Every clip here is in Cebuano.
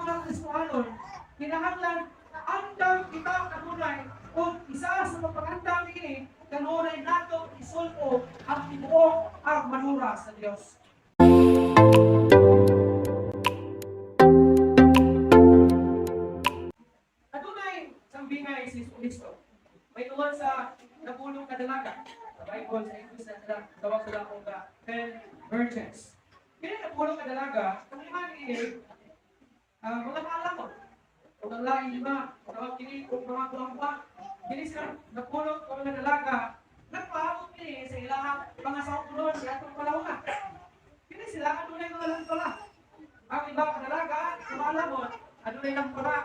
mga Kristohanon, kinahanglan andam kita kanunay, kung isa sa pagpangandam niini, kanunay nato isulo ang tibuok armadura sa Dios. Adunay sambingay si Kristo. May tuwan sa napulong kadalaga. Sa Bible, sa English na sila, tawag sila kung the 10 virgins. Kini napulong kadalaga, ang lima ni mga maalamon. O ang laing lima, tawag kini og mga buang-buang. Kini sila napulong ka mga dalaga, nagpaabot kini sa ilahang pangasawon sa atong panahon. Kini sila adunay mga lampara. Ang iba ka dalaga, maalamon, adunay lampara.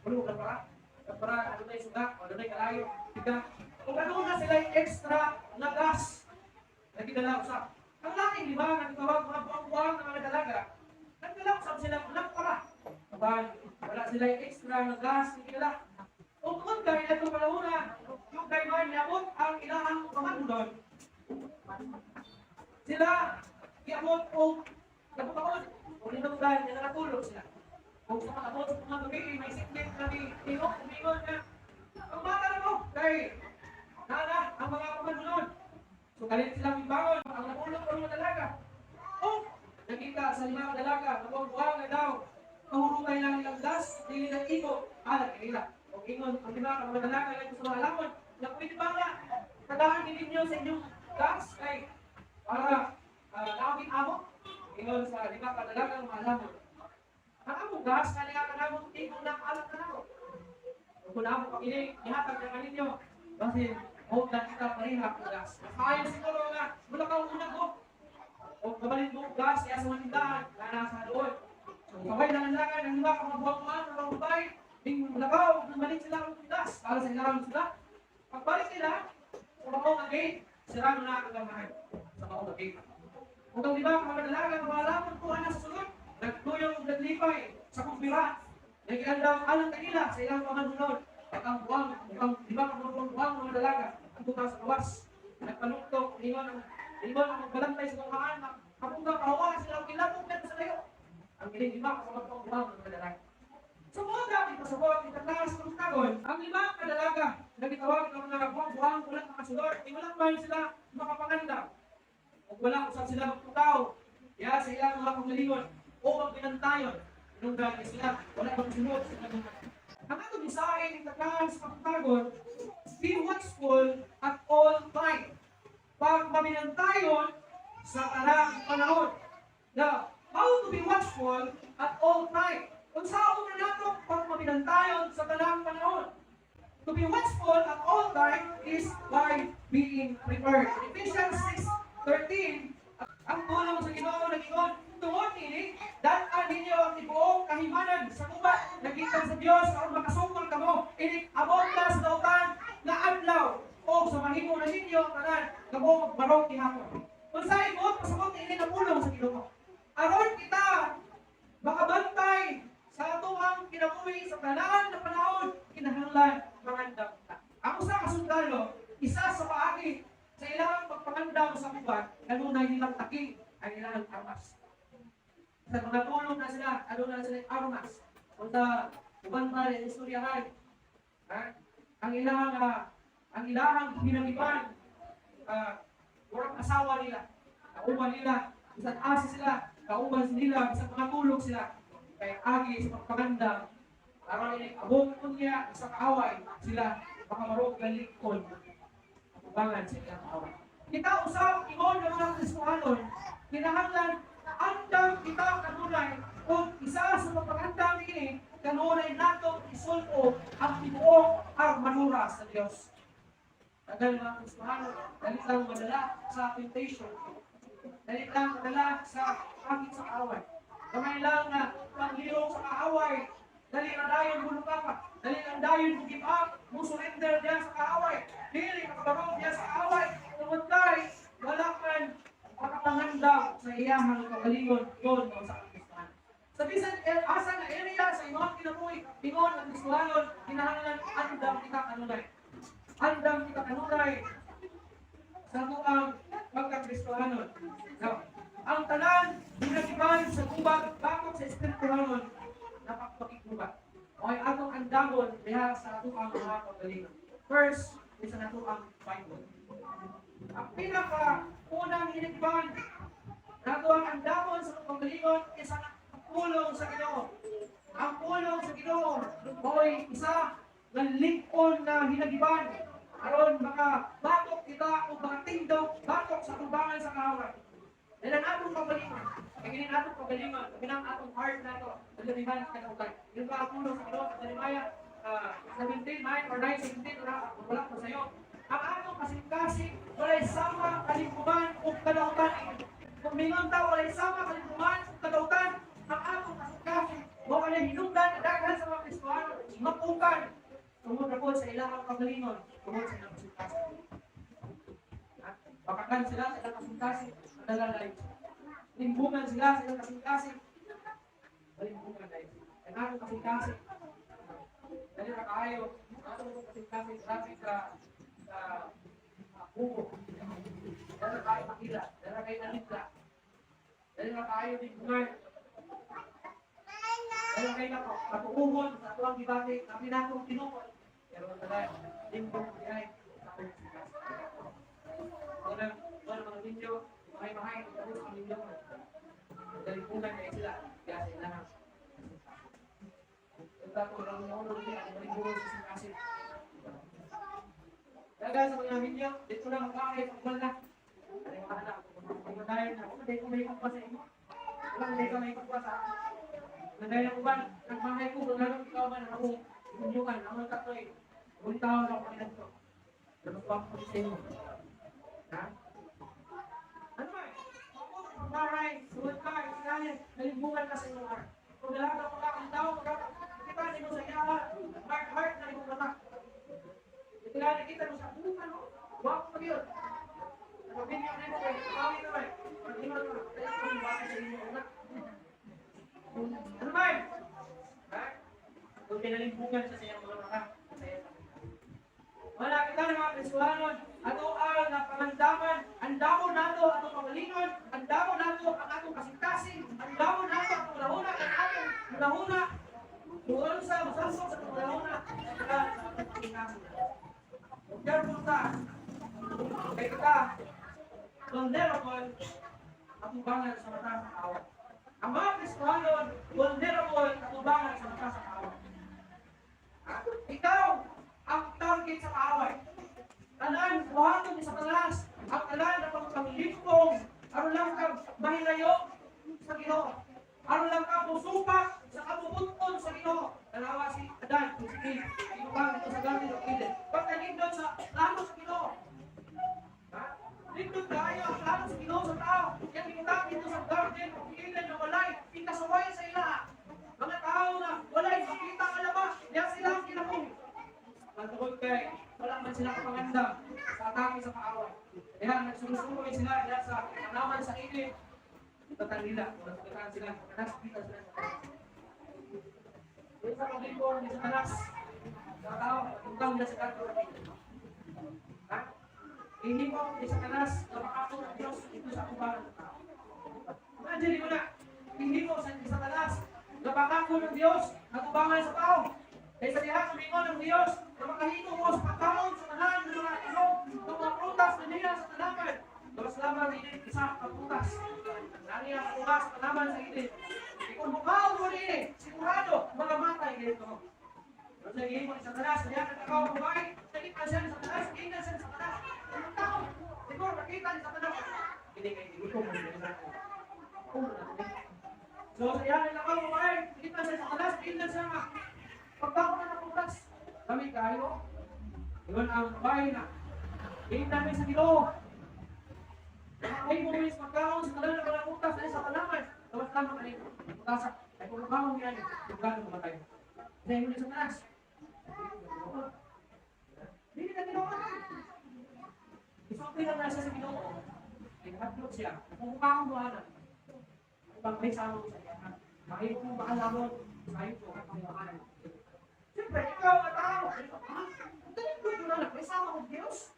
Ulo ka para? Para adunay suga, adunay kalayo, tiga. Kung ano na sila yung extra na gas na gidala usab. Ang laing lima nga gitawag mga buang-buang ng mga dalaga, nagdala usab sila og lampara. Apan, wala sila yung extra na gas na gidala. O tungod kay atong panahon, yung kay man niabot ang ilahang pamandon, sila giabot og nabukaon o hinungdan nga nakatulog sila. Kung sa mga sa mga gabi, may siklit na ni Tingok, umingon na, ang bata na mo, kay nana ang mga pamandon. So kalit silang ibangon, ang napulog pa mga dalaga. O, nakita sa lima ka dalaga, nabuang na daw, kahurungay lang nilang gas, dili na iko, alang kanila. O ingon, ang lima ka mga dalaga, lang sa mga lamon, na pwede ba nga, tadaan ninyo sa inyong gas, kay para naawin amo, ingon sa lima ka dalaga, mga lamon. Ang among gas, kaniya ka namong tingong na alak na namo. Kung amo pa kini, ihatag na kaninyo. Kasi, huwag na kita pareha ang gas. Mas maayo siguro nga, wala ka unang ko. O kabalin mo gas, iya sa mga tindahan, na nasa doon. So, kaway na langan, ang lima ka mga buwang-buwang, mga babae, ding lakaw, bumalik sila ang gas para sa ilang sila. Pagbalik nila, sa maong nga gate, sirado na ang gamahan. Sa maong nga gate. Kung ang lima ka mga dalaga, mga lamon ko na sa sulod, nagtuyong ug naglipay sa kumbira. Nagiandam alang kanila sa ilang pamandunod. At ang buwang, ang lima ka mga buwang mga dalaga, ang tuta sa gawas. Nagpanuktok, ingon ang magbalantay sa mga anak. Kapungga kahawa sila ang kilabog na sa layo. Ang iling lima ka mga buwang mga dalaga. Sa mga gamit pasabot, itataas ng tagon, ang lima ka dalaga, nagitawag ng mga buwang-buwang, walang makasulod, di wala man sila makapangandam. Ug wala usab sila magtutaw, ya sa ilang mga panggalingon, o magbinantayon, nung dahil sila, wala magsunod sa ilang mga. Ang atong mensahe ng tagaan sa kapatagon, be watchful at all time. Pag mabinantayon sa tanang panahon. Now, how to be watchful at all time? Unsaon na nato pag mabinantayon sa tanang panahon? To be watchful at all time is by being prepared. Ephesians 6:13, ang tulong sa Ginoo nag-ingon, tungod niini, dad-an ninyo ang tibuok kahimanan sa gubat, nagikan sa Dios aron makasukol kamo inig abot na sa dautan nga adlaw o sa mahimo na ninyo ang tanan kamo magbarog gihapon. Unsay mo pasabot niini nga pulong sa Ginoo? Aron kita makabantay sa atoang kinabuhi sa tanan na panahon, kinahanglan mangandam ta. Ang usa ka sundalo, isa sa paagi sa ilang pagpangandam sa gubat, kanunay nilang taking ang ilang armas. Sa mga tulog na sila, ano na sila yung armas. Kung sa uban pa rin, istoryahan, ha? Ang ilang ginamipan, murag asawa nila, kauban nila, bisan asa sila, kauban nila, bisan mga tulog sila, kay agi sa pagpangandam, aron ini abot unya sa kaaway, sila makamarog galikon atubangan sa ilang kaaway. Kita usab ingon ng mga Kristohanon, kinahanglan andam kita kanunay, kung isa sa pagpangandam niini, kanunay nato isulo ang tibuok armadura sa Dios. Tagal mga Kristohanon, dali lang madala sa temptation. Dali lang madala sa akit sa kaaway. Gamay lang na panglirong sa kaaway. Dali na dayon muluka ka. Dali lang dayon mo give up, mo surrender diya sa kaaway. Dili makabarog diya sa kaaway. Tungod kay wala man makapangandam sa iyahang kagalingon yon o sa Kristohanon. Sa bisan asa nga area sa imong kinabuhi, ingon ang Kristohanon, kinahanglan andam kita kanunay. Andam kita kanunay sa atuang pagka-Kristohanon. Now, ang tanan ginagiban sa gubat bakop sa Espirituhanon. Napakapakigubat. Okay, atong andamon diha sa atong ang mga kaugalingon. First is ang atong ang Bible. Ang pinaka unang hinigban nato ang andamon sa atong kaugalingon is ang pulong sa Ginoo. Ang pulong sa Ginoo mo'y isa nga lig-on na hinagiban aron maka batok kita o makatindog batok sa atubangan sa kaaway. Dahil ang atong kaugalingon, kay kini atong kaugalingon, kini ang atong heart nato, dalamihan sa kadautan. Yung ba ang pulong sa Ginoo sa Jeremiah 17, 9 or 9, 17, wala, wala ko sa'yo. Ang atong kasing-kasing, walay sama kalimpuman o kadautan. Kung mingon ta, walay sama kalimpuman o kadautan, ang atong kasing-kasing, mo kaya hinungdan, daghan sa mga Kristohano, mapukan, tungod na po sa ilang kaugalingon, tungod sa ilang kasing-kasing. Bakakan sila sa ilang kasing-kasing, madala na. Limbungan sila sa ilang kasing-kasing, malimbungan na. Ang atong kasing-kasing, dali ra kaayo, ang atong kasing-kasing, grabe ka sa buko. Dali ra kaayo makila, dali ra kaayo nalipla, dali ra kaayo limbungan, dali ra kaayo matuuhon sa atuang gibati, na pinatong tinuod. Pero wala, limbong diay sa atong kasing-kasing. Una, una mga ninyo, mahay-mahay, tapos ang ninyo, dalipunan kaya sila, kaya sa ilang. Ito ko lang yung ulo niya, ang maliburo sa kasing-kasing. Daga sa mga ninyo, dito na magkakay, pagmal na. Ano yung anak? Hindi ko dahil na, hindi ko may kupa sa inyo. Wala, hindi ko may kupa sa akin. Na dahil ang uban, nagmahay ko, kung gano'n ikaw man ako, inyukan, ang mga katoy, kung tao na ako kanito. Pero pa ko sa inyo. Ha? Ano ba? Maray, suwat ka, isinalin, nalimbungan ka sa inyong heart. Kung dalaga mo ka ang tao, kita ni mo sa iya, heart heart na imong mata. Ito kita mo sa bukan, no? Wak pa yun. Nagpapinyo na mo kay, pawin na ba? Pag-ingon mo, kaya kung bakit sa inyo una. Ano ba? Ha? Kung pinalimbungan siya sa iyang mga mata, sa iyang. Wala kita ng mga Kristohanon, ato ang napangandaman, andamon nato atong kaugalingon, andamon nato ang atong kasing-kasing, andamon nato ang hunahuna, ang atong hunahuna, kung sa masasok sa atong hunahuna, sa atong kasing-kasing. Careful ta, kay kita, vulnerable, atubangan sa mata sa kaaway. Ang mga Kristohanon, vulnerable, atubangan sa mata sa kaaway. Ikaw, ang target sa kaaway. Tanan, buhaton ni Satanas, ang tanan na pagpanglimpong, aron lang ka mahilayo sa Ginoo. Aron lang ka musupak sa kabubuton sa Ginoo. Tanawa si Adan, kung si Eve, inukang ito sa Garden of Eden. Pagkanindot sa plano sa Ginoo. Ha? Nindot kayo ang plano sa Ginoo sa tao. Yang gibutang dito sa Garden of Eden na walay ikasaway sa ila. Mga tao na walay makita nga labas, diya sila ang kinabuhi. Pagtungod kay wala man sila kapangandam sa atake sa kaaway. Kaya nagsurusuroy sila diya sa tanaman sa Eden. Itatan nila, wala sugatan sila, nasugatan sila sa taas. Sa paglingkod ni Satanas, sa tao, tungkang nila sa Garden of Eden. Ha? Hihimo ni Satanas na makako ng Diyos dito sa atubangan ng tao. Imagine mo na, hihimo sa ni Satanas na makako ng Diyos atubangan sa tao. Kaya sa diha sumingon ng Diyos na makahimo mo sa pagkaon sa tanan ng mga ilog, ng mga prutas na niya sa tanaman. Gawas lamang ini isa ka prutas. Naniya ang prutas sa tanaman sa Eden. Kung mukaon mo niini, sigurado mga matay ganito mo. Pero sa hihimo ni Satanas, diha nagkakaw ang babae, nakita siya ni Satanas, ingnan siya ni Satanas. Ang tao, siguro nakita ni Satanas. Hindi kay gutom mo siya. So sa diha nagkakaw ang babae, nakita siya ni Satanas, ingnan siya nga. Pagkaon na ng prutas, kami kayo. Yun ang babae na. Ingnan namin sa Ginoo. Ay mo is pagkaon sa tanan ng mga prutas ay sa tanaman. Gawas lamang ani prutasa. Ay kung makaon yan, sigurado mamatay. Dahil yun sa Satanas. Hindi na Ginoo. Isulti lang na siya sa Ginoo. Ay nakadlok siya. Kung mukaon mo ana. Upang may sama mo sa iya. Mahimo mo maalamon sa iyo ko ang Panginoon. Siyempre, ikaw ang tao. Dali ko na may sama ko Diyos.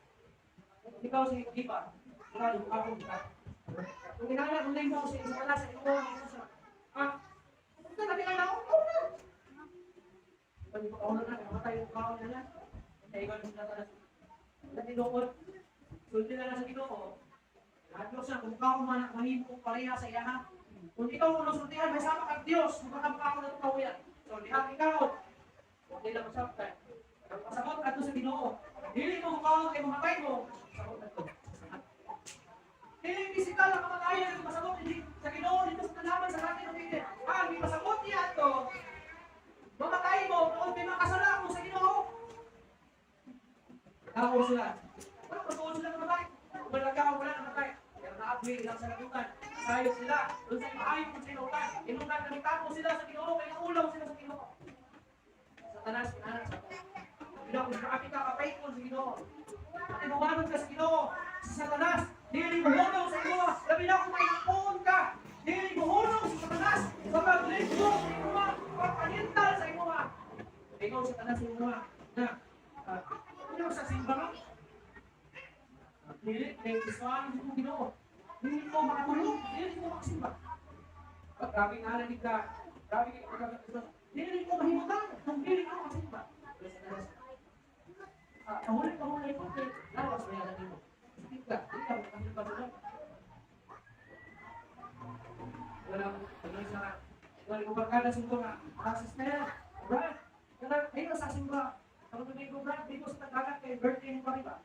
Ikaw si Iba. Wala yung mukha kita. Kung kinala kung mo si Satanas sa Ginoo, ah, ito na kinala ko, oh na. Paulo na, namatay yung kaon na na. Kaya sila tanas. Sa tinuod, sulti na lang sa Ginoo. Nahadlok siya, kung ikaw man mahimo pareha sa iyaha. Kung ikaw mo sultihan, may sama kang Dios, kung baka makaon na ito yan. So, diha ikaw, okay lang masabtan. Pasabot ato sa Ginoo. Dili mo kaon kay mamatay mo, sabot ato. Dili physical ang kamatayan ang pasabot hindi sa Ginoo dito sa tanaman sa atin ng Eden. Ah, may pasabot niya ato. Mamatay mo tungod kay makasala mo sa Ginoo. Tao sila. Wala matuod sila namatay. Wala ka, wala namatay. Pero naabwi lang sa lagutan. Sayo sila. Doon sa maayo kung sinutan. Inutan na mitamo sila sa Ginoo kay naulaw sila sa Ginoo. Satanas kinahanglan sa Ginoo. Kung grabe ka ka-faithful sa Ginoo. Tinuwanon ka sa Ginoo. Sa Satanas, dili mo hunong sa Ginoo. Labi na kung may napuon ka. Dili mo hunong sa Satanas sa paglingkod sa imoha, pagpanintal sa imoha. Ikaw, Satanas, sa imoha na ano sa simbahan? Dili, kay gustuhan mo Ginoo. Dili mo makatulog, dili mo makasimba. Pag grabe nga lang ka, grabe ka ka, dili mo mahimutang kung dili mo makasimba. Pero Satanas, pahuli pahuli ko kay lawas ba yan nimo? Sakit ka, dili ka makasimba tulog. Wala ano sa wala ko barkada sa nga, sister, Brad, kana ayun sa simba. Ang tubig ko, Brad, dito sa Tagalag kay birthday mo pa, ba?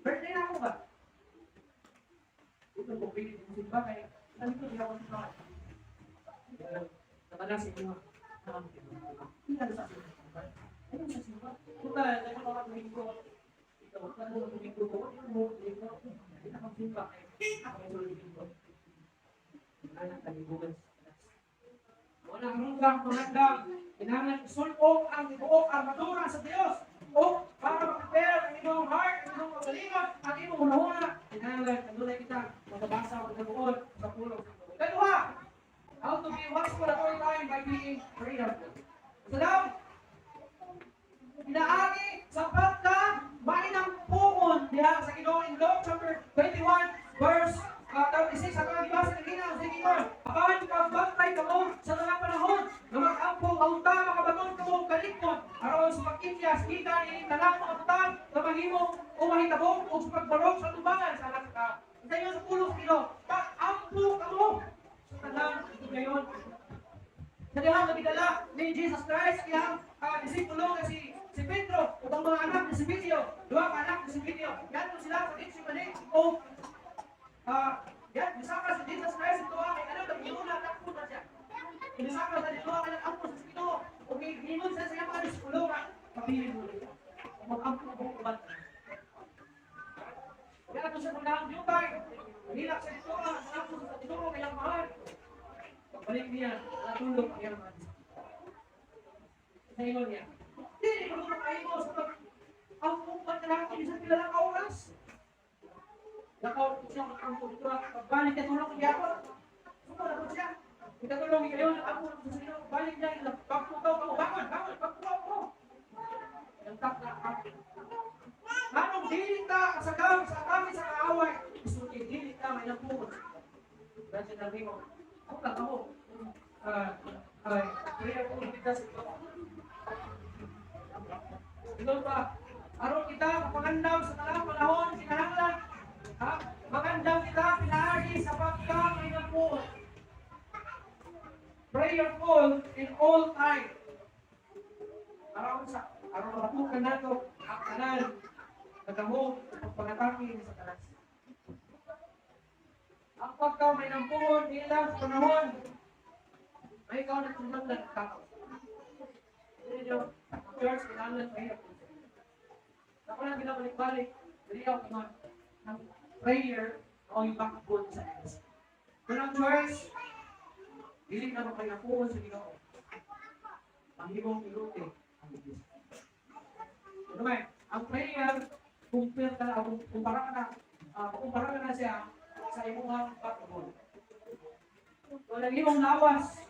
Birthday na ako ba? Ito ko pili mo simba kay nandito di ako simba. Satanas inyo. Hindi na sa simba. Ayun sa simba. Puta, dahil ko mga tuwing ko. Ito, ano mo tuwing ko? Ano mo tuwing ko? Hindi na simba kay ako may sulod ko. Anak kalibugan sa Satanas. Wala runggang pangandam. Kinahanglan isulong ang tibuok armadura sa Dios. O para ma-prepare ang imong heart, ang imong kaugalingon, ang imong hunahuna. Kinahanglan kanunay kita makabasa og nabuod sa pulong sa Ginoo. Ikaduha, how to be watchful at all time by being prayerful. So now, pinaagi sa pagka mainampuon diha sa Ginoo in Luke chapter 21 verse 36 ang mga gibasa kanina sa Ginoo. Apan kabantay kamo sa mga panahon nga mag-ampo kaunta makabaton kamo og kalikmon aron sa pag-imyas gikan ini tanang mga butang nga mahimo o mahitabo og sa pagbarog sa tubangan sa Anak sa Tao. Sa inyo sa pulong sa Ginoo, pag-ampo kamo sa tanang higayon. Sa diha nga gidala ni Jesus Christ iyang disipulo nga si Pedro ug ang mga anak ni Zebedeo, duha ka anak ni Zebedeo. Yadto sila sa Gethsemane o yan, misaka si Jesus Christ ito kay ano naghiuna takbo na siya. Misaka sa dito kay nag-ampo sa Ginoo ug giingon sa iyang mga disipulo nga pabilin mo dito. Mag-ampo mo uban. Kaya ito siya kung yuta, hilak sa dito ampo sa Ginoo kay ang mahal. Pagbalik niya, natulog ang iyang mga disipulo. Sa ingon niya, dili ko makahimo sa pag ang pa na lang bisan pila lang ka oras. Lakaw ko siya mag-ampo dito. Pagbalik niya, tulog gyapon. Suko na po siya. Ikatulong kayo, ampo na sa Ginoo. Balik niya, pagpukaw ka mo, bangon, bangon, pagpukaw mo. Yung tak na ampo. Anong dili ka kasagam sa kami sa kaaway? Isulti, dili ka may nampuon. Dahil sinabi mo, ako lang ako. Ay, prayer ko kita sa ito. Ito pa, aron kita mapangandam sa tanang panahon, kinahanglan, ha? Magandam kita pinaagi sa pagka may nampuon. Prayerful in all time. Aron sa aron matukan nato ang tanan nagamo ang pangatake sa Satanas. Ang pagka may nampuon nila sa panahon, may ikaw nagsunod ng tao. Hindi nyo, ang church, kinahanglan mahirap po siya. Ako lang ginabalik-balik, dili ako ingon, ang prayer o yung backbone sa Diyos. Kung ang church, dili na mapaynapuon sa Ginoo. Ang himong iluti ang Diyos. Ano ba? Ang prayer, compare ka na, kumpara ka na, kumpara ka na siya sa imuhang backbone. Kung ang imong lawas,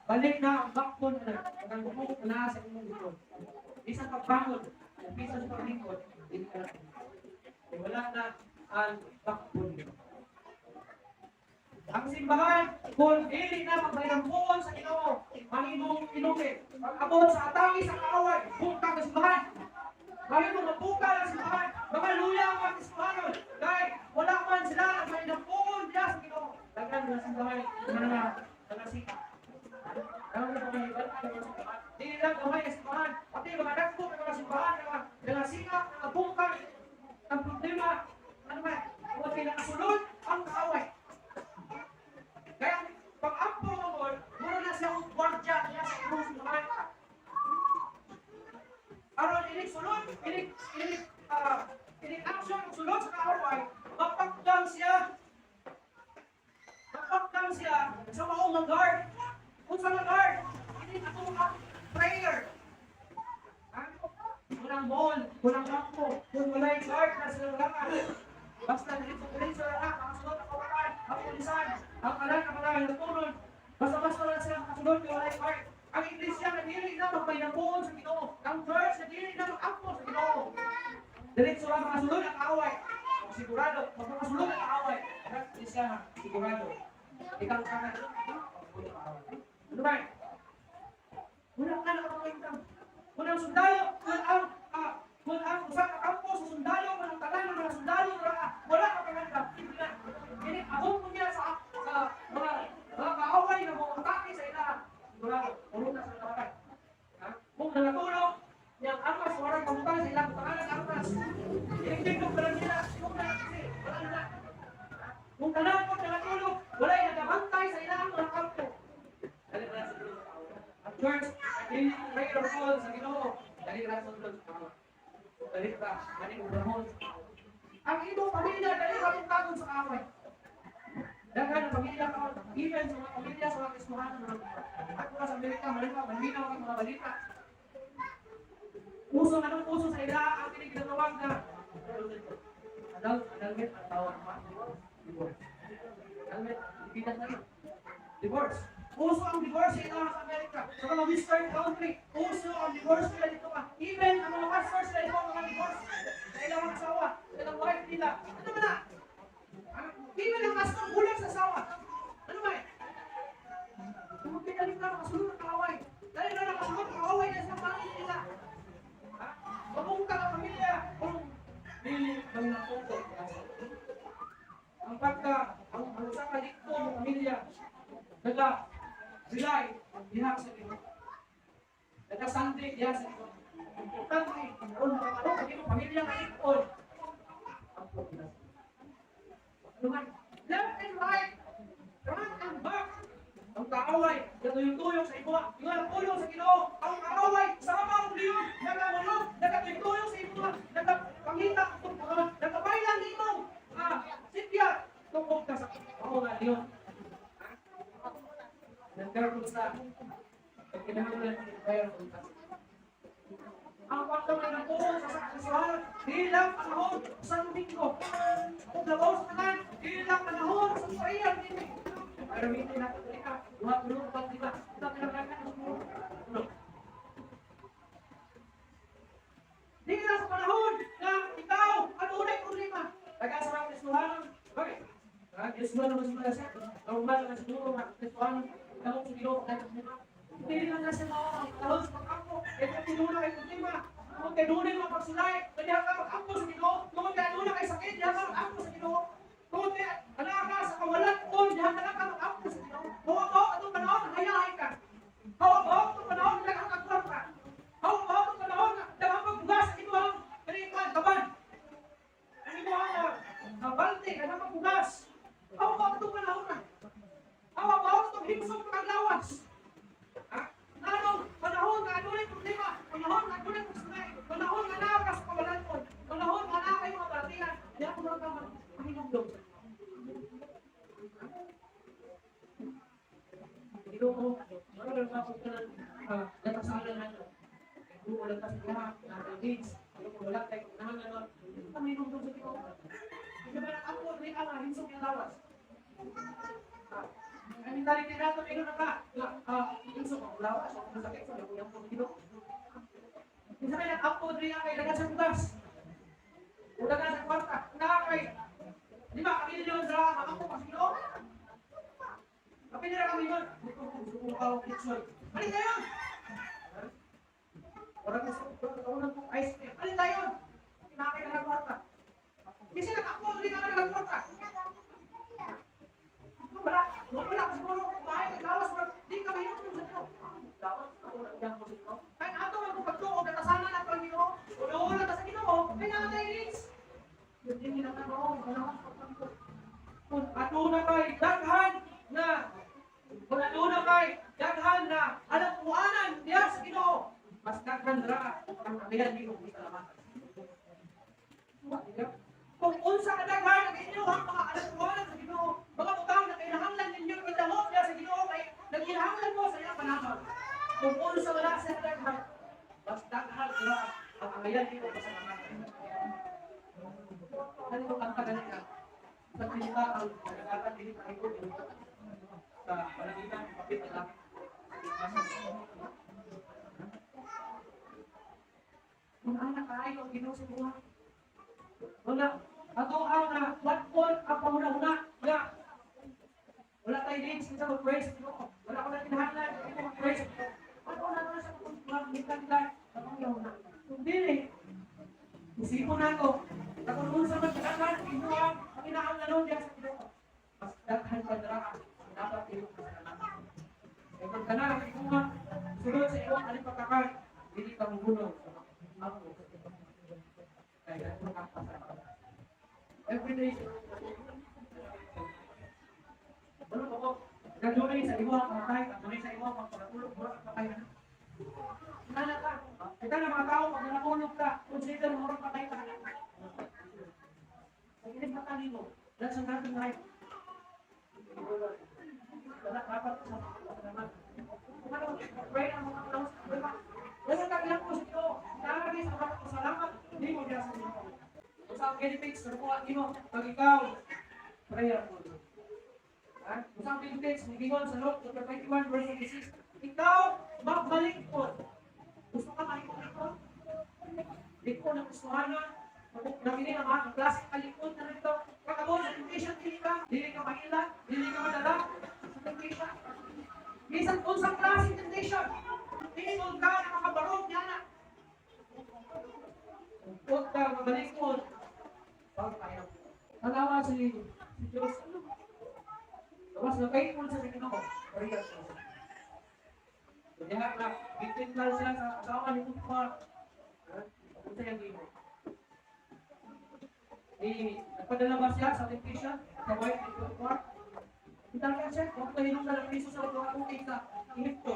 balik na ang backbone na, ang bukog na sa imong likod. Bisan pagbangon, bisan sa paglingkod, dili ka na. Kaya wala na ang backbone nito. Ang simbahan, kung dili na magpahinampuon sa Ginoo, mahimong inutil. Pag-abot sa atake sa kaaway, bungkag ang simbahan. Kahit kung mapuka ang simbahan, mga luya ang mga Kristohanon, dahil wala man sila ang may napuon niya sa Ginoo. Daghan mga simbahan, mga nangasika. Daghan mga mga simbahan. Di lang gamay ang simbahan, pati mga dagko ng mga simbahan, mga nangasika, mga bungkag. Ang problema, ano ba? Huwag kayo nakasulod ang kaaway. Kaya pag-ampo mo, mura na siya ang gwardya niya sa imong simbahan. Aron inig sulod, inig action ang sulod sa kaaway, mapakdang siya. Mapakdang siya sa maong nga guard. Kung sa nga guard, inig atong ang prayer. Ha? Unang mall, unang bangko, kung walay guard na sila lang. Basta diretso na makasulod ang kawakan, ang pulisan, ang kalan ang mga naturon. Basta-basta lang sila makasulod kung walay guard. Ang iglesia na dili na magpainapuon sa Ginoo. Ang church na dili na mag-ampo sa Ginoo. Diretso lang makasulod ang kaaway. Kung sigurado, magpakasulod ang kaaway. Ang iglesia na sigurado. Ikaw ka na. Ano ba? Wala ka nakapagkwentang. Kung ang sundalo, kung ang usa ka kampo sa sundalo, kung ang tanan ng mga sundalo, wala ka pangandam. Hindi na. Ini abot mo niya sa mga kaaway na mga atake sa ila. Sigurado, puro na sa kamatay. Ha? Kung nangatulog, niyang armas, walang kamutan sa ilang pangalan armas. Iligtindog pa lang nila, kung na kasi, wala na. Ha? Kung tanan ko nangatulog, wala'y nagabantay sa ilang mga kampo. Dali ra sa kaaway. Ang church, dili prayer call sa Ginoo, dali ra sa kaaway. Dali ra, dali ubrahon sa kaaway. Ang imong pamilya, dali ra tungkagon sa kaaway. Daghan ang pamilya karon, even sa mga pamilya sa mga Kristohano na at mga sa Amerika, malinaw, malinaw ang mga balita. Uso anong uso sa ila ang kiniginatawag na annulment ang tawag pa. Divorce. Annulment, Pilipinas na yun. Divorce. Uso ang divorce sa ila sa Amerika. Sa mga Western country, uso ang divorce nila dito ka. Even ang mga pastors nila dito ang mga divorce. Sa ilang mga asawa, sa ilang wife nila. Ano ba na? Ah, even ang pastor bulag sa asawa. Ano ba eh? Kung pinalit na makasulod ang kaaway. Dahil na nakasulod ang kaaway na sa pangit nila. Ha? Mabungkag ang pamilya kung dili may naputo. Ang pagka, ang usa ka likto ng pamilya, naga, rely diha sa Ginoo. Nagasandig diha sa Ginoo. Importante, aron makakaroon ang imong pamilya nga likod. Ang problema. Ano man? Left and right, front and back. Ang kaaway, natuyong-tuyong sa imuha. Yung ang pulong sa Ginoo, ang kaaway, sama ang leon, nagawalog, nakatuyong-tuyong sa imuha, nagapangita, nagapailan nimo, sitya, tungkol ka sa ako nga leon. Nagkaroon sa pagkinahanglan ng prayer kung ka. Ang pagkamay ng pulong sa sakristihan, di lang panahon sa Domingo. Kung labaw sa tanan, di lang panahon sa prayer nini. Pero hindi natin ulit ka, duha, tulo, upat, lima. Ito, kinahanglan ng tulo. Di lang sa panahon na ikaw ang unay problema. Taga sa mga Kristohanon, bakit? Kristohanon naman siguro siya. Normal naman siguro mga Kristohanon. Tanong sa Ginoo kahit problema. Hindi lang na siya mao ang panahon sa pag-ampo. Kaya kung tinuna kay problema, kung kay dunay mga pagsulay, kaya ka mag-ampo sa Ginoo. Kung kay aduna kay sakit, diha ka mag-ampo sa Ginoo. Kung kay ana ka sa kawalan, kung diha ka mag-ampo sa Ginoo. Hawa mo atong panahon, hayahay ka. Hawa mo atong panahon, daghang kagwar ka. Hawa mo atong panahon, daghang pagbugas sa imong kanikuan, kaban. Ang imong balde, daghang pagbugas. Hawa mo atong panahon na. Hawa mo atong himsog paglawas. Ha? Anong panahon nga adunay problema, panahon nga adunay pagsulay, panahon nga naa ka sa kawalan mo, panahon nga naa kay mga balatian, diha ko lang ka mahinumdom sa Ginoo. Wala lang ako kanang natasalan nato. Kung wala ka sa ilaha, na needs, kung wala kay unahan na nun, hindi ka mahinumdom sa Ginoo. Hindi ba nag-ampo rin ang himsog ng lawas? Ang mentality nato, ingon na ka, nga, himsog ang lawas, ang masakit sa iyong ampo Ginoo. Hindi sa kaya nag-ampo rin ang kay dagan sa bugas. O dagan sa kwarta, na kay 5 ka milyon sa makampo pa sa Ginoo. Kapil na kami yun. Gusto ko makawag litsoy. Balik kayo! Murag gusto ko kong ice cream. Alin tayo? Kinakay na kwarta. Kasi nag-ako, hindi ka na kwarta. Wala, wala ka siguro kumain, naglawas, di ka mahirap yung sa Ginoo. Dapat ako na iyang sa Ginoo. Kaya ato ang pagtuo, natasanan nato ang Ginoo, una ta sa Ginoo, kay naa tay needs. Yun din nila na wala akong pagkampo. Kung aduna kay daghan na, kung aduna kay daghan na alampuanan diya sa Ginoo, mas daghan ra ang angayan nimo pasalamatan. Kung unsa ka daghan ang inyong mga alampuanan sa Ginoo, mga butang na kinahanglan ninyo idamo diya sa Ginoo kay nagkinahanglan mo sa iyang panahon. Kung unsa wala sa daghan, mas daghan ra ang angayan nimo pasalamatan. Ano yung kanta ganina? Sa pinita ang nagkatan dili pa iko sa palagitan kapit ang langit. Kung anak kaayo ang Ginoo sa buha. Wala ato ang na what ang panguna-una nga wala tayo needs sa mag-praise sa Ginoo. Wala ko na kinahanglan sa mag-praise sa Ginoo. Ano na na sa mentalidad sa panguna-una. Kung dili, isipon nato, kung unsa man kadaghan Ginoo ang kinahanglan diya sa Ginoo. Mas daghan pa dra ang dapat imo pasalamatan. Kaya kung kana ang imoha sulod sa imong alipatakan, dili ka mugunong sa ako. Kaya ang pasalamatan. Every day, wala ko, nagdunay sa imo ang kamatay, nagdunay sa imo ang pagkatulog, mura ka patay na. Nana ka. Kita na mga tao, pag natulog ka, consider mo murag patay ka na. Pag inig mata nimo, that's another life. Wala dapat sa naman. Kung ano, pray ang mga tao sa diba? Wala ka ilang ko sa Ginoo. Nagis ang mga pasalamat, hindi mo diya sa Ginoo. Kung sa benefits, nakuha nimo pag ikaw prayerful. Ha? Kung sa benefits, nigingon sa Luke chapter 21 verse 26, ikaw magmalingkod. Gusto ka malikod? Likod ng gustuhanon, Nakini ang mga klase kalikod na rito. Kakabon sa temptation, dili ka mahila, dili ka madala sa temptation. Bisan unsang klase temptation, tingol ka nakakabarog niya na. Huwag ka mabalikod. Huwag tayo. Tanawa si Diyos. Tapos nagkaipon sa Ginoo. Prayer siya. Kanya na, bitin lang siya sa asawa ni Potiphar. Unsa yang gimo? Di, nagpadala ba siya sa temptation sa wife ni Potiphar? Kita siya, huwag kayo nung dalang piso sa mga tubig sa Ehipto.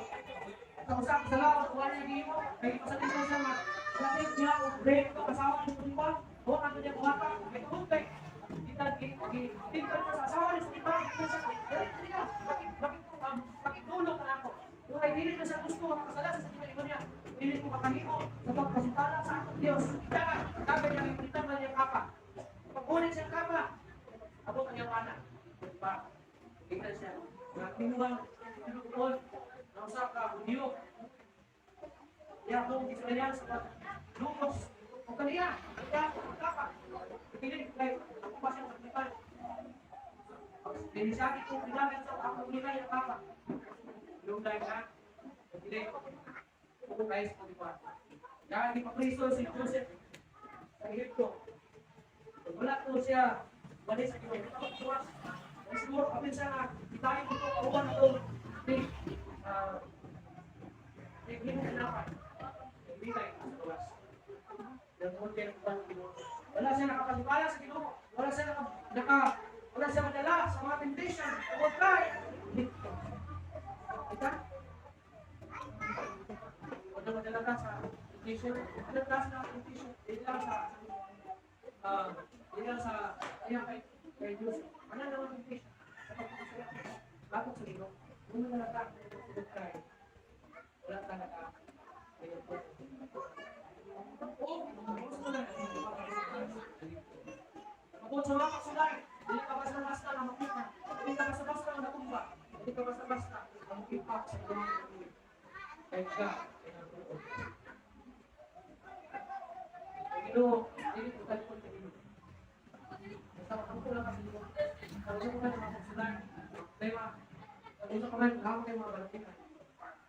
Sa usa ka sala, wala niya gimo, kay pasalisan siya nga, lakit niya o break ito asawa ni Potiphar, o ano niya buhata, may tubig kay kita tingkan sa asawa ni Potiphar, kita siya, dali dali bakit bakit bakit tulong ka na ako? Kung ay dili na siya gusto makasala sa inyo niya, dili ko makahimo sa pagpasintala sa akong Dios. Kita ka, kaga niya ipalitan na niyang kapa. Pagkunin siyang kapa, abot ang iyang anak. Diba? Kita siya, nga tinuwang, tinutuon, na usa ka Hudyo. Iya kung Israelian sa paglumos, o kaniya, kaya kapa. Pilit kay ako pa siya magpalitan. Dinisaki ko, pinamit sa akong ulay ang kapa. Lunday na, hindi, kung kayo sa Potiphar. Dahil di pa priso si Joseph sa Egypto. Wala ko siya, balik sa Ginoo. Siguro, kapin siya nga, itayo ko ito, kauban na ito, di, di, hindi mo kailangan. Hindi tayo sa gawas. Dahil kayo ng Ginoo. Wala siya nakapaniwala sa Ginoo. Wala siya wala siya madala sa mga temptation. Huwag kay, kita? Huwag na madala ka sa temptation. Ano klase ng temptation? Hindi lang sa, hindi lang sa, kaya kay Diyos. Ano naman temptation? Sa pagpapasaya. Bakit sa Ginoo? Kung wala ka, huwag kay, wala talaga. Ayun po. O, gusto na. Bukod sa mga kasulay, hindi ka basta-basta na makita. Hindi ka basta-basta na natumba. Hindi ka basta-basta na makipak sa iyong buhay. Kaya ka, ay nagtuon. Kaya Ginoo, dili ko talikod sa Ginoo. Basta makampo lang ka sa Ginoo. Kung ka man mga kasulay, kaya mga, kung ka man, hawak kayo mga balakitan.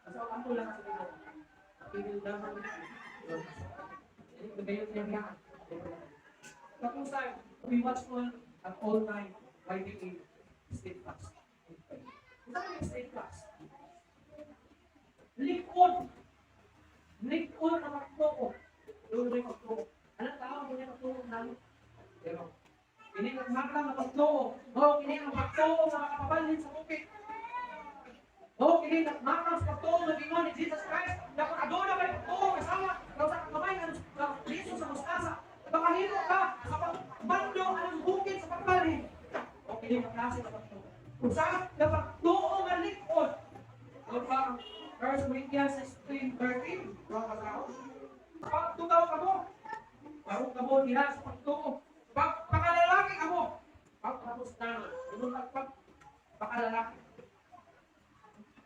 Basta makampo lang ka sa Ginoo. He will never leave you. Katusay, be watchful at all time by being steadfast in faith. Ano yung steadfast? Likod. Likod na pagtuo. Doon ba yung pagtuo? Anong tao hindi pagtuo namin? Pero, kini ang makla nga pagtuo. O, kini ang pagtuo nga makapabalhin sa bukid. O, kini ang makla sa pagtuo nga gingon ni Jesus Christ na kung aduna kay pagtuo kasama nga sa kamay nga liso sa mustasa, makahimo ka sa pagmando ang bukid sa pagbalhin. O, kini ang klase sa pagtuo. Kung saan na pagtuo nga likod. O pa, 1 Corinthians 16:13, mga kasao. Pagtugaw ka mo, Parang kamo diha sa pagtuo. Pag pakalalaki kamo, pagtapos na ingon pag pakalalaki.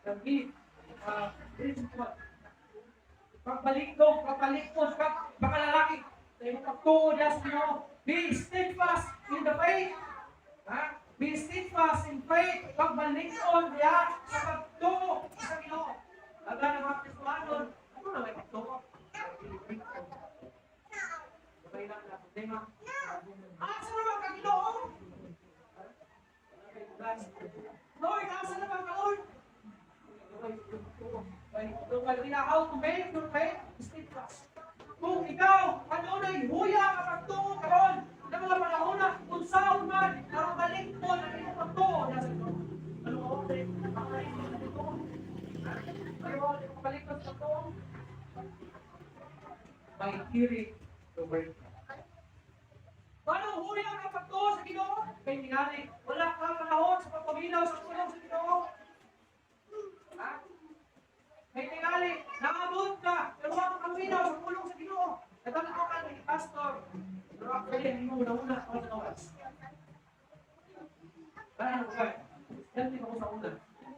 Sabi, pagpalikdong, pagpalikod, pag pakalalaki, sa imong pagtuo diha sa Ginoo. Be steadfast in the faith. Ha? Be steadfast in faith. Pagbalikon diha sa pagtuo sa Ginoo. Aga ng mga Kristohanon, ano na may pagtuo? Sabay lang na problema. Asa naman ka, Ginoo? Lord, asa naman ka, Lord? How to make your faith steadfast. Kung ikaw, kanunay huya ka pagtuo karon na mga panahon na kung saan man, aron malikpon ang imong pagtuo nasa Ginoo. Ano ko? Pakalikpon na dito. Ano ko? Pakalikpon sa pagtuo? By hearing the word. Paano huya ka pagtuo sa Ginoo? Kay tingali, wala ka panahon sa pagpaminaw sa pulong sa Ginoo. Ha? Kay tingali, naabot ka, pero wala ka paminaw sa pulong sa Ginoo. Natanaw ka ni pastor. Pero actually, hindi mo una-una ako sa oras. Kaya ano ba? Yan din ako sa una.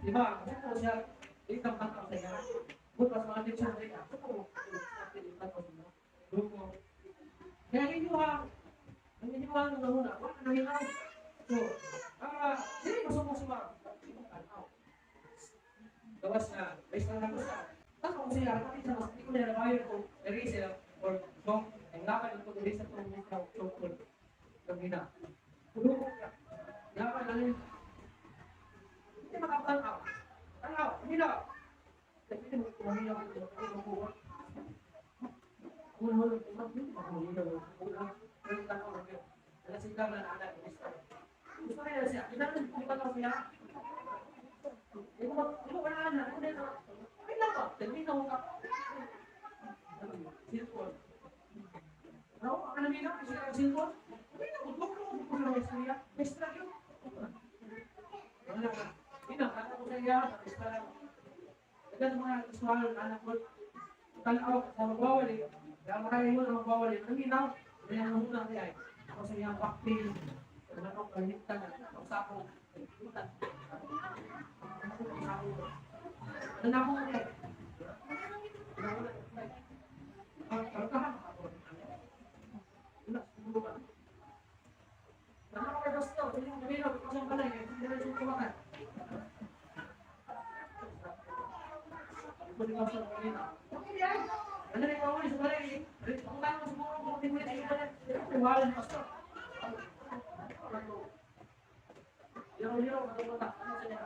Di ba? Kasi po siya, di ka makakap sa iya. Bukas mga teacher na rin. Ako po, grupo. Kaya ang inyo ha, ang una, wala na hinaw. So, dili mo suma tanaw. Gawas na, based na lang sa. Tapos kung siya, pati sa mas, di ko nila nabayo kung eraser or chalk, ang lakad ito dili sa itong chalk or gamina. Kulubok ka. Lakad lang yun. Hindi makatanaw. Tanaw, hinaw. Kasi mo kumahiyaw ito, hindi makuha. Kung wala, hindi makuha. Una, pero tanaw lang yun. Alas sila na anak, gusto. Gusto kaya siya. Kinahanglan ko tanaw siya. Di mo kailangan na. Ano na? Ay lang ka. Termino ka. Cellphone. Ano? Ano nila? Kasi ang cellphone? Ay na, ko ko na istorya. Extra yun. Ano na? Ina, kata ko sa iya, extra lang. Dagan mga gustuhan, anak ko. Tanaw sa magbawali. Kaya makaya yun ang magbawali. Ang ginaw, kaya ang unang niya ay. Ako sa iyang bakti. Ano kahitan, ang sako. Utan. Ano na ako niya? Ang karkahan. Wala, siguro ba? Ano ka kay Pastor? Hindi mo gawin, kasi ang balay, hindi na siya tumakan. Pwede ka sa kanina. Okay yan. Ano rin ako sa balay? Ang tanong siguro kung hindi mo rin balay. Wala ni Pastor. Liro-liro, matulata. Ano sa niya?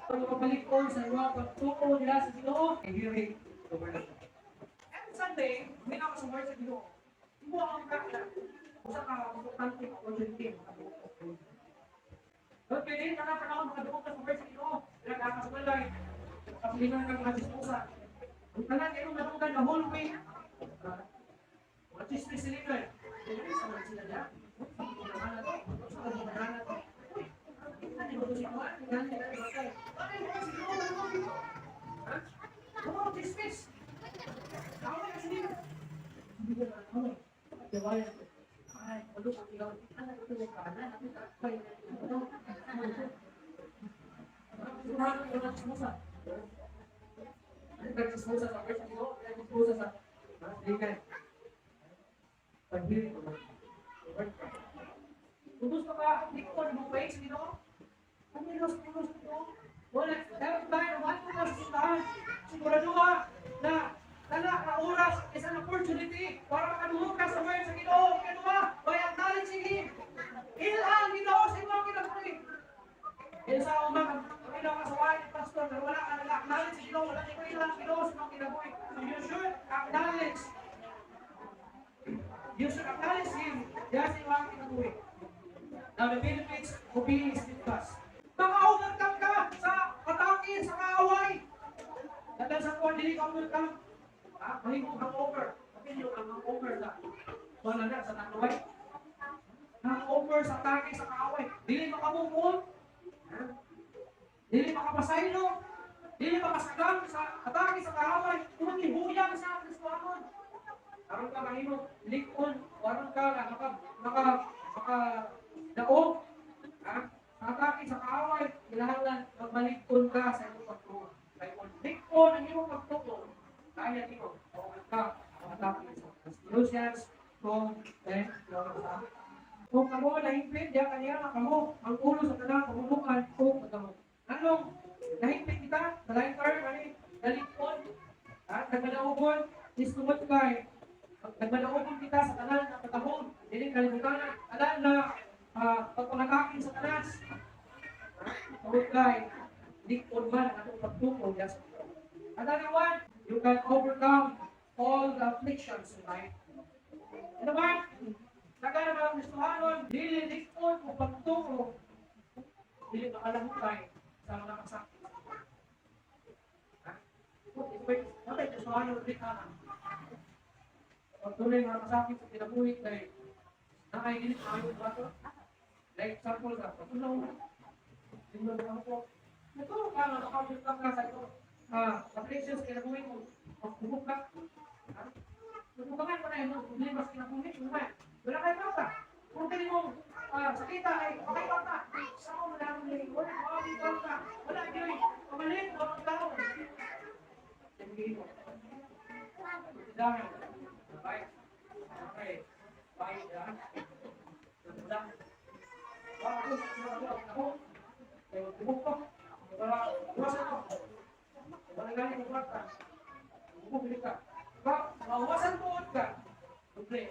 Pag mapalikon sa iwa, pagtuo nila sa Ginoo, hearing the word of God. Every Sunday, may ako sa word sa Ginoo. Imo ang kakla. Usa ka importante opportunity makaduot. But pwede na ka panahon makaduot ka sa word sa Ginoo. Dira ka sa balay. Kapilinan ka mga chismosa. Ang tanan kayo madunggan the whole week. Mga chismis sila yun. Dili sa mga sila niya. Ano to? Sa mga to? Uy, ano ba ito si Juan? Ano ba si Juan? Ha? Ano chismis? Ako na kasi dito. Hindi ka na ako. Diwayan ko. Ay, ano ka ikaw? Ano ito yung kanan? Ano ito? Ano? Ano yung chismosa? Ano ba chismosa sa verse dito? Ano chismosa sa Sige. Paghirit ko ba? Kung gusto ka, hindi ko mo faith, sino? Ano yung gusto mo? Wala, dapat ba yung one Kaya sa umang, ang ilang kasawayan ni pastor, pero wala ka nag-acknowledge sa Ginoo, wala ni ilang Ginoo sa mga kinabuhi. So you should acknowledge Him diya sa iyong kinabuhi. Now, the benefits of being steadfast. Maka-overcome ka sa atake, sa kaaway. Dahil sa kuwan, dili ka overcome. Ha? Mahimong hangover. Kapin yung ang hangover sa wala na sa Tanduay. Hangover sa atake, sa kaaway. Dili makamove on. Ha? Dili makapasaylo. Dili makasagam sa atake sa kaaway. Kung hihuyang sa Kristohanon. Aron ka mahimo lik-on, aron ka maka maka maka daog, ha? Sa atake sa kaaway, kinahanglan magbalikon ka sa imong pagtuo. Kay kung lik-on ang imong pagtuo, kaya nimo ka ang atake sa Colossians 2:10. Kung kamo nahingpit, diya kaniya nga kamo ang ulo sa tanang pamumukan o pagdamo. Anong nahingpit kita? Sa lain term, ani, nalikon, ha? Nagmadaogon, is tungod kay nagmadaogon kita sa tanan na patahong, dili kalibutan, tanan na pagpangatake sa tanas. Tungod kay likon man ang atong pagtuo diya sa Ginoo. Another one, you can overcome all the afflictions in life. Ano ba? Taga na mga Kristohanon, dili likon o pagtuo, dili makalahutay sa mga kasakit. Ha? Wait, wait, Kristohanon, dili ka. Pag tunay mga kasakit sa kinabuhi kay naay dili maayo ba to? Like example sa pagtulong, tingnan mo ako. Natulog ka nga maka-overcome ka sa ito. Afflictions sa kinabuhi mo, magtubok ka. Ha? Tubukan mo na yun, problema sa kinabuhi mo. Wala kayo kwarta. Kung tingin mo, sakita ay okay kwarta. Sa mo na lang wala wala kwarta. Wala gyud pamalit o ang tao. Sabihin mo. Dahil, bye. Okay. Bye, ya. Wala. Wala ako, wala ako. Kaya tubok ko. Wala, iwasan ko. Wala gani mo kwarta. Bumili ka. Ba, mawasan tuod ka. Doble.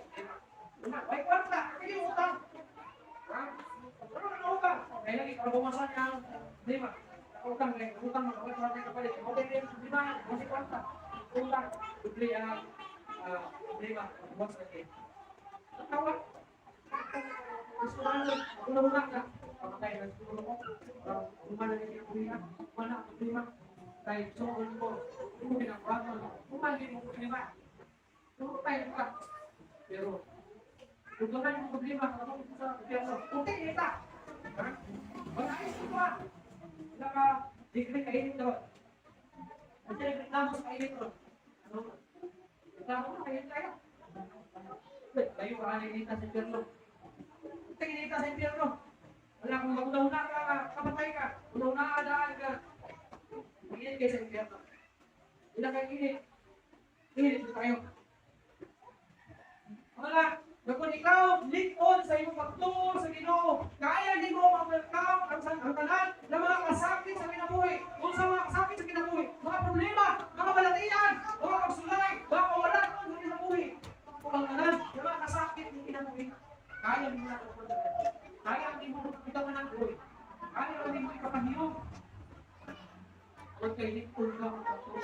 Una, may kwarta. Hindi utang. Ha? Ano na utang? Kaya lagi, para bumasan niya ang problema. Utang, kaya utang, wala kwarta kapalit. Okay, yung problema, wala kwarta. Utang, doble ang problema. Bumasan niya. Tawa. Gusto na lang, una-una ka. Pamatay na siguro ko. Umana na yung problema. Umana ang problema. Kay so ko, kung pinagbuhaton, umali mo problema. Tumutay ka. Pero, kung wala yung problema, kapag sa gobyerno, puti kita. Ha? Wala ay pa. Wala ka, degree kainit doon. Ang sila reklamo sa kainit doon. Ano? Reklamo mo, kainit tayo. Wait, kayo ka inita sa impyerno. Tingin sa impyerno. Wala kung mauna-una ka, kamatay ka. Una-una daan ka. Init kayo sa impyerno. Ilang kayo init? Init tayo. Wala. Na kung ikaw lik-on sa iyong pagtuo sa Ginoo, kaya nimo ma-overcome ang tanan ng mga kasakit sa kinabuhi. Kung sa mga kasakit sa kinabuhi, mga problema, mga balatian, mga pagsulay, mga kawalan sa kinabuhi. Kung ang tanan ng mga kasakit ng kinabuhi, kaya mo na kaya hindi mo bitawan ng buhay. Kaya hindi mo ikapahiyog. Huwag kay lik-on ka ang pagtuo.